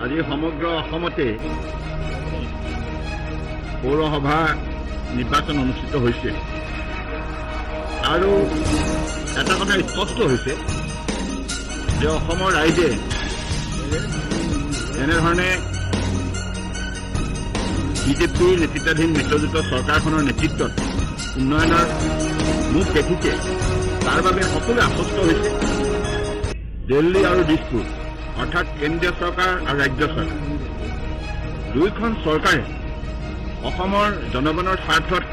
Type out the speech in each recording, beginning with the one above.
আজি সমগ্ৰ অসমতে পৌৰসভা নিৰ্বাচন অনুষ্ঠিত হৈছে আৰু এটা কথা স্পষ্ট হৈছে যে অসমৰ ৰাইজে যেনেধৰণে বিজেপিৰ নেতৃত্বাধীন মিত্ৰজোঁটৰ চৰকাৰখনৰ নেতৃত্বত উন্নয়নৰ মুখ দেখিছে, তাৰ বাবে সকলোৱে আশ্বস্ত হৈছে। দিল্লী আৰু দিছপুৰ, অৰ্থাৎ কেন্দ্ৰীয় চৰকাৰ আৰু ৰাজ্য চৰকাৰ, দুয়োখন চৰকাৰে অসমৰ জনগণৰ স্বাৰ্থত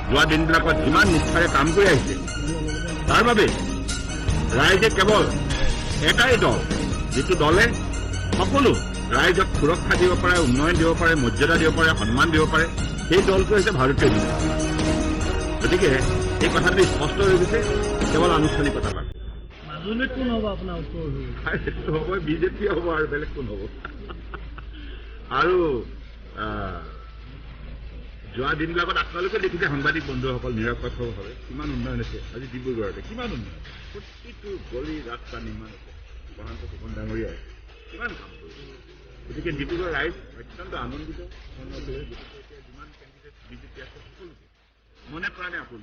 যোৱা দিনবিলাকত যিমান নিষ্ঠাৰে কাম কৰি আহিছে, তাৰ বাবে ৰাইজে কেৱল এটাই দল, যিটো দলে সকলো ৰাইজক সুৰক্ষা দিব পাৰে, উন্নয়ন দিব পাৰে, মৰ্যাদা দিব পাৰে, সন্মান দিব পাৰে, সেই দলটো হৈছে ভাৰতীয় জনতা পাৰ্টী। গতিকে এই কথাটো স্পষ্ট হৈ গৈছে, কেৱল আনুষ্ঠানিকতা বাকী। মাজুলীত কোন হ'ব আপোনাৰ উত্তৰসূৰী? সেইটো হ'ব, বিজেপি হ'ব আৰু বেলেগ কোন হ'ব? আৰু যোৱা দিনবিলাকত আপোনালোকে দেখিছে, সাংবাদিক বন্ধুসকল, নিৰপেক্ষভাৱে কিমান উন্নয়ন হৈছে। আজি ডিব্ৰুগড়তে কিমান উন্নয়ন, প্ৰতিটো গলি ৰাস্তা নিৰ্মাণ হৈছে। প্ৰশান্ত ফুকন ডাঙৰীয়াই কিমান কাম কৰিছে। গতিকে ডিব্ৰুগড় ৰাইজ অত্যন্ত আনন্দিত। গতিকে এতিয়া যিমান কেণ্ডিডেট বিজেপি আছে, সকলোকে মনে প্ৰাণে আপোন।